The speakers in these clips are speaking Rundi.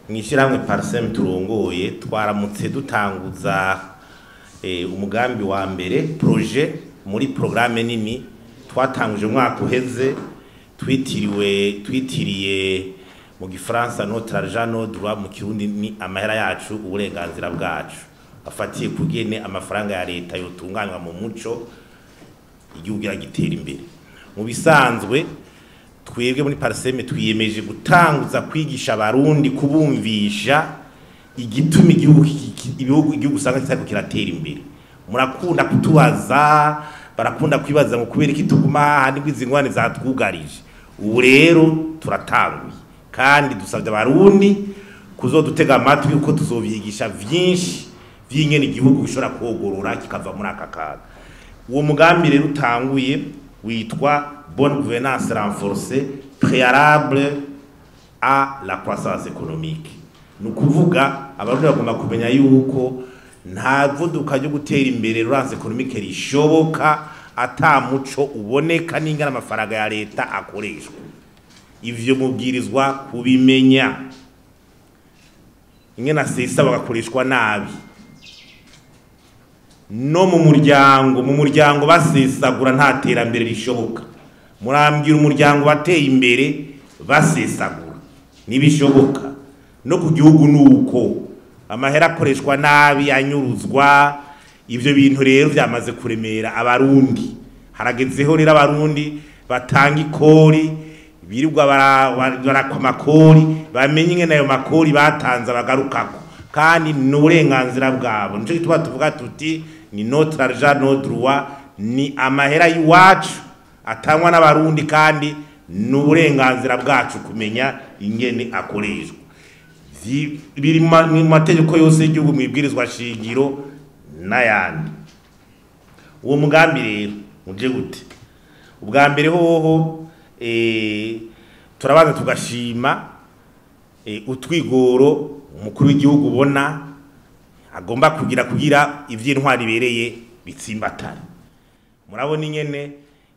Mw'ishyirahamwe Parsem turongoye, twaramutse dutanguza umugambi wa mbere, projet muri programme nini twatanguje umwaka uheze, twitiriwe, twitiriye mu gifaransa "Notre argent, nos droits", mu Kirundi ni "Amahera yacu, uburenganzira bwacu", afatiye kugene amafaranga ya leta yotunganywa mu muco, igihugu gitera imbere. Mu bisanzwe twebwe muri Parsem twiyemeje gutanguza kwigisha Abarundi, kubumvisha igituma igihugu, ibihugu, igihugu usanga kitariko kiratera imbere. Murakunda kutubaza, barakunda kwibaza ngo kubera iki tuguma handi ngo izi ngwane zatwugarije. Ubu rero turatanguye kandi dusabye Abarundi kuzodutega amatwi, kuko tuzovyigisha vyinshi vy'ingene igihugu gishobora kogorora kikava muri aka kaga. Uwo mugambi rero utanguye witwa "Bonne gouvernance renforcée, préalable à la croissance économique". Ni ukuvuga Abarundi bagomba kumenya yuko nta vuduka ryo gutera imbere, relance économique, rishoboka ata muco uboneka n'ingana amafaranga ya leta akoreshwa. Ivyo mubwirizwa kubimenya, ingene asesa bagakoreshwa nabi. No mu muryango basesagura, nta terambere rishoboka. Murambwira umuryango wateye imbere basesagura? Ntibishoboka. No ku gihugu nuko, amahera akoreshwa nabi, anyuruzwa. Ivyo bintu rero vyamaze kuremera Abarundi. Haragezeho rero Abarundi batanga ikori, birirwa barakwa amakori, bamenye ingene ayo makori batanze bagarukako, kandi ni uburenganzira bwabo. Nico gituma tuvuga tuti ni "Notre argent, nos droits", ni amahera y'iwacu atangwa n'Abarundi, kandi ni uburenganzira bwacu kumenya ingene akoreshwa. Biri mu mategeko yose y'igihugu, mu ibwirizwa shingiro n'ayandi. Uwo mugambi rero uje gute? Ubwa mbere hoho turabanza tugashima utwigoro umukuru w'igihugu ubona agomba kugira ivy'intwari ibereye bitsimbatare. Murabona ingene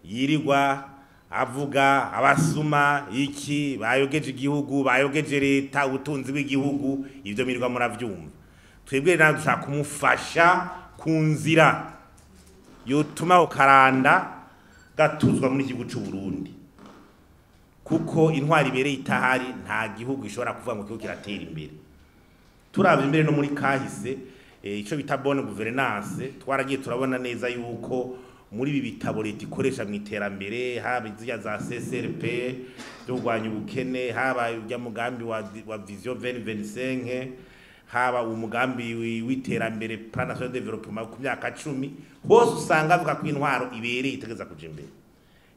yirirwa avuga abasuma iki bayogeje igihugu, bayogeje leta, ubutunzi bw'igihugu. Ivyo mirirwa muravyumva. Twebwe rero dushaka kumufasha ku nzira yotuma ako karanda gatuzwa muri igihugu c'u Burundi, kuko intwari ibereye itahari, nta gihugu gishobora kuvuga ngo igihugu kiratera imbere. Turavye imbere no muri kahise, ico bita bonne gouvernance, twaragiye turabona neza yuko muri ibi bitabo leta ikoresha mu iterambere, haba izirya za CSLP byo kurwanya ubukene, haba urya mugambi wa Vision 2025, haba umugambi w'iterambere, Plan national de développement ku myaka 10, hose usanga avuga ko intwaro ibereye itegeza kuja imbere.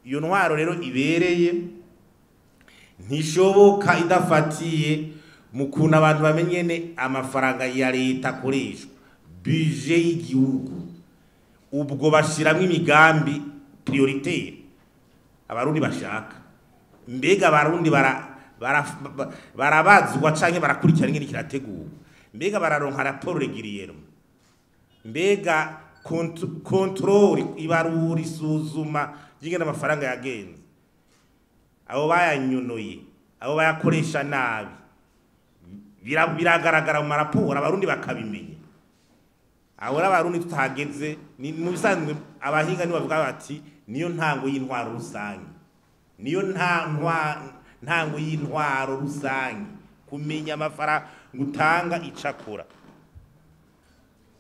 Iyo ntwaro rero ibereye ntishoboka idafatiye mu kuntu abantu bamenyene amafaranga ya leta akoreshwa, budget y'igihugu. Ubwo bashiramwo imigambi prioritaire Abarundi bashaka. Mbega Abarundi barabazwa canke barakurikirana ingene kirategurwa? Mbega bararonka raporo régulièrement? Mbega contrôle, ibarura, isuzuma ry'ingene amafaranga yagenze, abo bayanyunuye, abo bayakoresha nabi, biragaragara mu maraporo, Abarundi bakabimenya? Abo rero Abarundi tutageze ni mu bisanzwe. Abahinga ni bavuga bati niyo ntango y'intwaro rusange, niyo ntango y'intwaro rusange, kumenya amafaranga utanga icakora.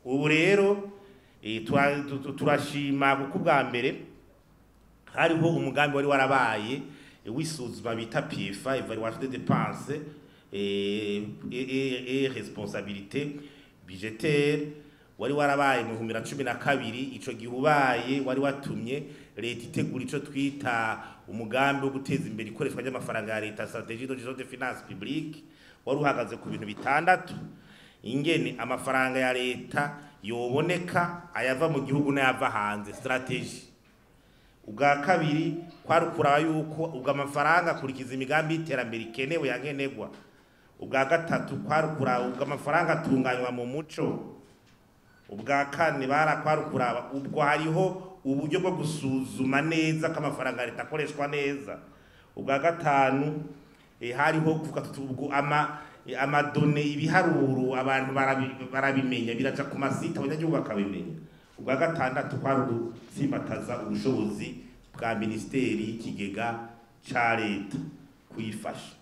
Ubu rero turashima kuko ubwa mbere hariho umugambi wari warabaye w'isuzuma bita PFA, évaluation des dépenses et responsabilité budgétaire, wari warabaye mu 2012. Ico gihe ubaye wari watumye leta itegura ico twita umugambi wo guteza imbere ikoreshwa ry'amafaranga ya leta, stratégie de gestion des finances publiques. Wari uhagaze ku bintu bitandatu: ingene amafaranga ya leta yoboneka, ayava mu gihugu n'ayava hanze, stratégie. Ubwa kabiri kwari ukuraba yuko ubwo amafaranga akurikiza imigambi y'iterambere ikenewe, yankenerwa. Ubwa gatatu kwari ukuraba ubwo amafaranga atunganywa mu muco. Ubwa kane kwari ukuraba ubwo hariho uburyo bwo gusuzuma neza ko amafaranga ya leta akoreshwa neza. Ubwa gatanu hariho kuvuga tuti ubwo ama Amadone, ibiharuro, abantu barabimenya, biraja ku masite, abanyagihugu bakabimenya. Ubwa gatandatu kwari ugutsimbataza ubushobozi bwa ministeri y'ikigega ca leta, kuyifasha.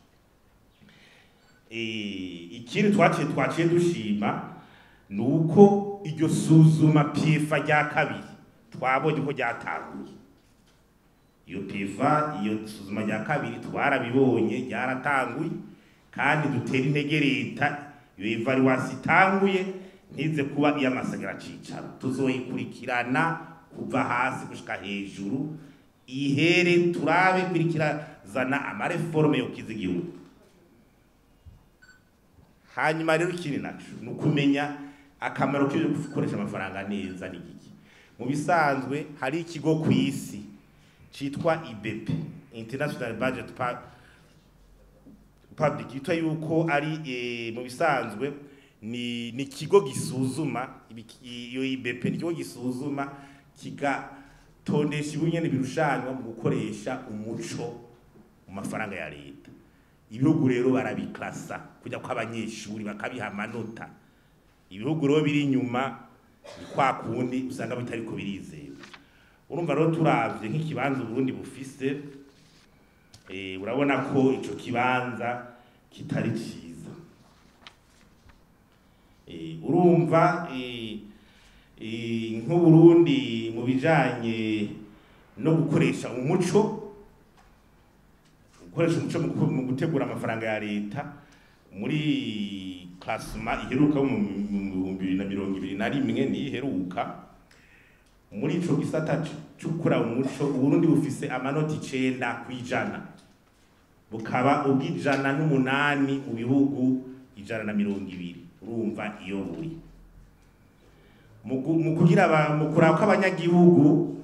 Ikindi twaciye dushima ni uko iryo suzuma PFA rya kabiri twabonye ko ryatanguye. Iyo PFA, iyo suzuma rya kabiri twarabibonye ryaratanguye, kandi dutera intege leta, iyo évaluation itanguye ntize kuba iy'amasegera cicaro, tuzoyikurikirana kuva hasi gushika hejuru, ihere turabe kwirikirazana ama réformes yokiza igihugu. Hanyuma rero ikindi naco ni ukumenya akamaro k'ibyo gukoresha amafaranga neza ni iki. Mu bisanzwe hari ikigo ku isi citwa IBP, International Budget Public, yitwa yuko ari mu bisanzwe ni ikigo gisuzuma. Iyo IBP ni ikigo gisuzuma kigatondesha ibinyene birushanywa mu gukoresha umuco mu mafaranga ya leta. Ibihugu rero barabiklasa kujya kw'abanyeshuri, bakabiha amanota. Ibihugu rero biri inyuma ni kwa kundi usanga bitariko birizewe. Urumva rero, turavye nk'ikibanza Uburundi bufise, urabona ko ico kibanza kitari ciza. Urumva nk'Uburundi mu bijanye no gukoresha umuco, gukoresha umuco mu gutegura amafaranga ya leta, muri classement iheruka mu 2021 ni iheruka, muri ico gisata cyo gukora umuco, Uburundi bufise amanota 9%, bukaba ubw'108 mu bihugu 120. Urumva iyo buri mu kugira mu kuraba ko abanyagihugu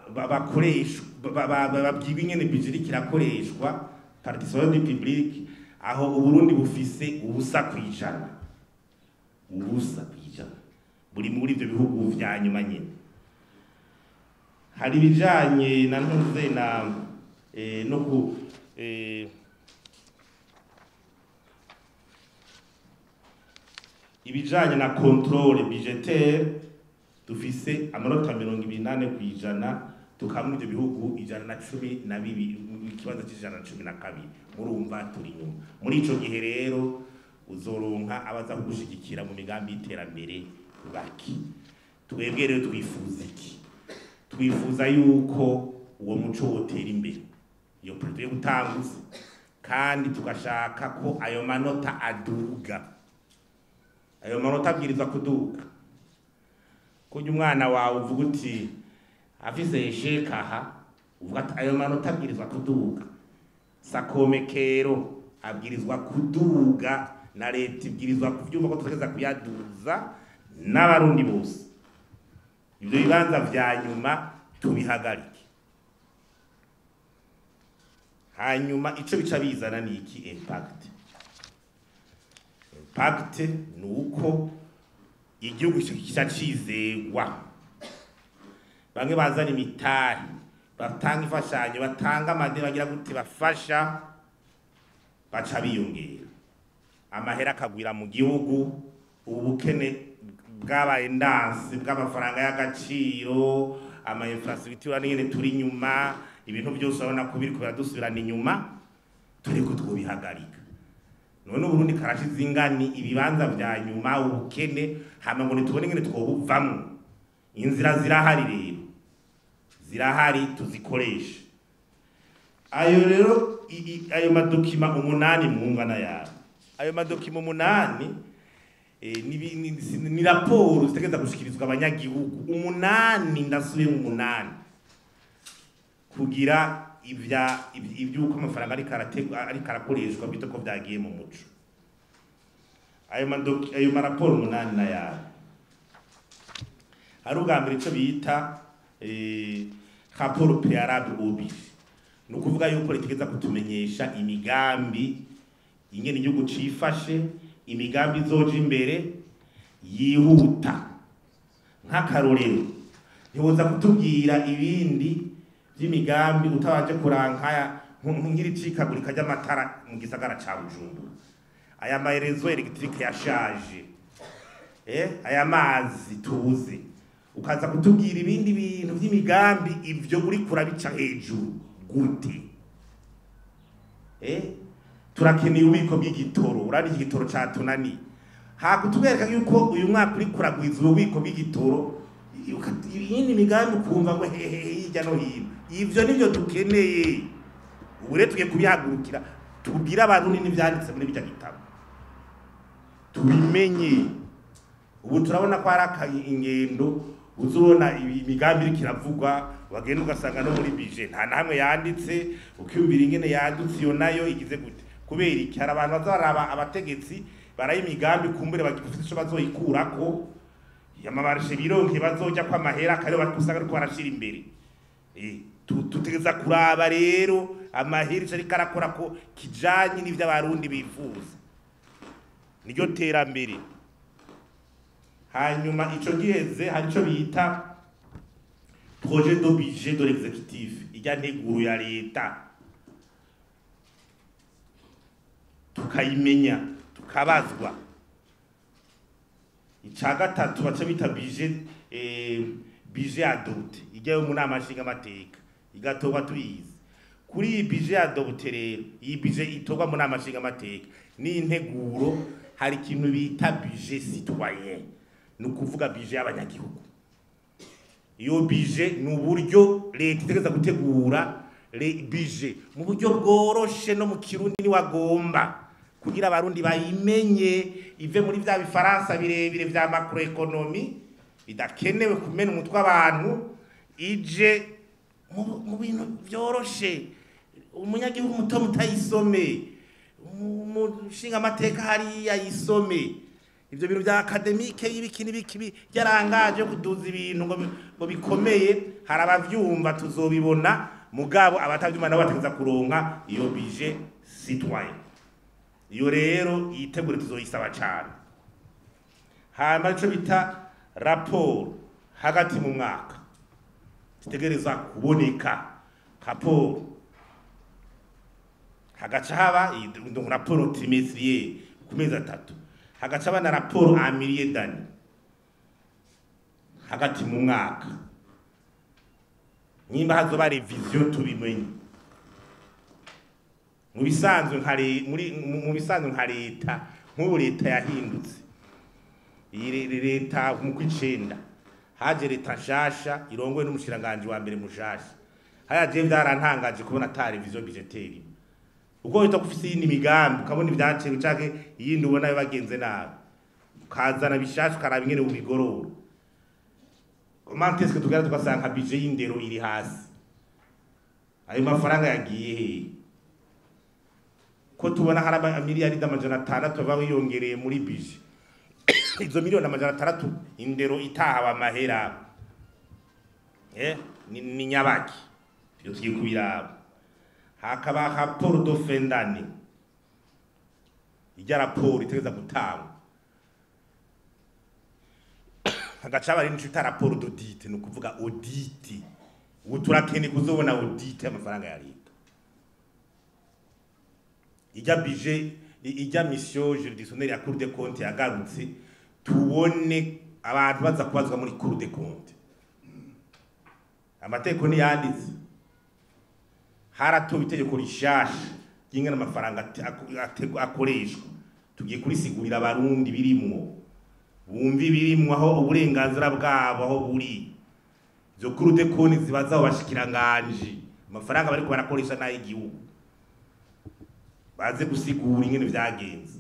bakoresha babwirwa ingene budget iriko irakoreshwa, participation du public, aho Uburundi bufise 0%, 0%, buri muri ivyo bihugu vya nyuma nyene. Hari ibijanye na ntuze na no ku ibijanye na contrôle budgétaire, dufise amanota 24%, tukaba muri ivyo bihugu 112, mu kibanza c'112. Murumva turi inyuma. Muri ico gihe rero uzoronka abaza kugushigikira mu migambi y'iterambere baki. Twebwe rero twifuza iki? Twifuza yuko uwo muco wotera imbere, iyo projet yo gutanguza, kandi tugashaka ko ayo manota aduga. Ayo manota abwirizwa kuduga. Kurya umwana wawe uvuga uti afise échec aha, uvuga ati ayo manota abwirizwa kuduga. Sakomekero abwirizwa kuduga, na leta ibwirizwa kuvyumva ko tutegeza kuyaduza n'Abarundi bose. Ivyo bibanza vya nyuma tubihagarike. Hanyuma ico bica bizana ni iki? Impact. Impact ni uko igihugu kica cizegwa, bamwe bazana imitahe, batanga imfashanyo, batanga amadeni, bagira gute, bafasha, baca biyongera, amahera akagwira mu gihugu. Ubu bukene bwabaye ndansi bw'amafaranga y'agaciro, ama infrastructure n'ingene turi inyuma, ibintu byose urabona ko biriko biradusubirana inyuma, turiko twobihagarika. None Uburundi karashize ingani ibibanza vya nyuma, ubukene, hama ngo nitubone ingene twobuvamwo. Inzira zirahari rero, zirahari, tuzikoreshe. Ayo rero ayo ma documents 8 mwumva yawe, ayo ma documents 8 ni raporo zitegereza gushikirizwa abanyagihugu 8, ndasubiye mu 8, kugira ivya ivyuko amafaranga ariko arakoreshwa bita ko vyagiye mu muco. Ayo maraporo 8 na yawe, hari ubwa mbere ico bita rapport préalable au budget. Ni ukuvuga yuko ritegeza kutumenyesha imigambi, ingene igihugu cifashe, imigambi izoja imbere yihuta. Nk'akarorero, ntiwoza kutubwira ibindi by'imigambi utabanje kuranka nk'iricikagurika ry'amatara mu gisagara ca Bujumbura, aya ma réseaux électriques yashaje, aya mazi tubuze, ukaza kutubwira ibindi bintu vy'imigambi, ivyo uri kurabica hejuru gute? Turakeneye ububiko bw'igitoro. Urabona iki gitoro catunaniye, hakutwereka yuko uyu mwaka uri kuragwiza ububiko bw'igitoro, iyindi migambi ukumva ngo hehehe hirya no hino. Ivyo nivyo dukeneye. Ubu rero tugiye kubihagurukira, tubwire abarundi n'ivyanditse muri birya gitabo tubimenye. Ubu turabona ko hari ingendo, uzubona imigambi iriko iravugwa, wagenda ugasanga no muri budget nta namwe yanditse, ukiyumvira ingene yadutse iyo nayo igize gute. Kubera iki? Hari abantu baza baraba abategetsi baraye imigambi, kumbure bagifite ico bazoyikurako, ama marchés bironke bazojya ko amahera kare usanga ariko barashira imbere. Tutegeza kuraba rero amahera ico ariko arakora ko kijanye n'ivyo abarundi bifuza, niryo terambere. Hanyuma ico giheze, hari ico bita projet de budget de l'exécutif, ijya nteguro ya leta, tukayimenya, tukabazwa. Ica gatatu baca bita budget adopté, ijya yo mu nama nshingamateka igatorwa tuyizi. Kuri iyi budget adopté rero, iyi budget itorwa mu nama nshingamateka n'integuro, hari ikintu bita budget citoyen, ni ukuvuga budget y'abanyagihugu. Iyo budget ni uburyo leta itegereza gutegura budget mu buryo bworoshe no mu Kirundi niwagomba, kugira abarundi bayimenye, ive muri vya bifaransa birebire vya macroéconomie bidakenewe kumena umutwe abantu, ije mu bintu vyoroshe, umunyagihugu muto mutayisome, umushinga amateka hariya yisome. Ivyo bintu vya académique y'ibiki n'ibiki byarangaje kuduza ibintu ngo bikomeye, hari abavyumva tuzobibona, mugabo abatavyumva nabo bategeza kuronka iyo budget citoyen. Iyo rero yitegure, tuzoyisaba cane. Hanyuma ico bita raporo hagati mu mwaka zitegereza kuboneka, raporo hagaca haba raporo trimestrielle ku mezi 3, hagaca haba na raporo en milieu d'année hagati mu mwaka. Nimba hazoba révision tubimenye. Mu bisanzwe nka muri mu bisanzwe nka leta, nk'ubu leta yahindutse, iyi leta mu kw'icenda haje leta nshasha irongowe n'umushikiranganji wa mbere mushasha. Haya je vyarantangaje kubona ata révision budgétaire, uko wita kufise iyindi migambi, ukabona ivyacewe canke iyindi ubona bagenze nabi, ukazana bishasha, ukaraba ingene ubigorora. Comment est-ce que tugera tugasanga budget y'indero iri hasi? Ayo mafaranga yagiye hehe, ko tubona hari miliyari 600 baba yongereye muri budget? Izo miliyoni 600 indero itahawe amahera ni nyabaki? Iyo tugiye kubiraba, hakaba rapport de fin d'année, ijya raporo itegeza gutangwa, hagaca haba n'ico bita rapport d'audit, ni ukuvuga audit. Ubu turakeneye kuzobona audit y'amafaranga ya leta. Ijya budget, ijya mission juridictionnelle ya Cour des comptes yagarutse, tubone abantu baza kubazwa muri Cour des comptes. Amategeko ntiyanditse, haratowe itegeko rishasha ry'ingene amafaranga akoreshwa. Tugiye kurisigurira abarundi birimwo, bumva ibirimwo, aho uburenganzira bwabo aho buri. Izo Cour des comptes zibaza abo bashikiranganji amafaranga bariko barakoresha n'ay'igihugu, baze gusigura ingene vyagenze.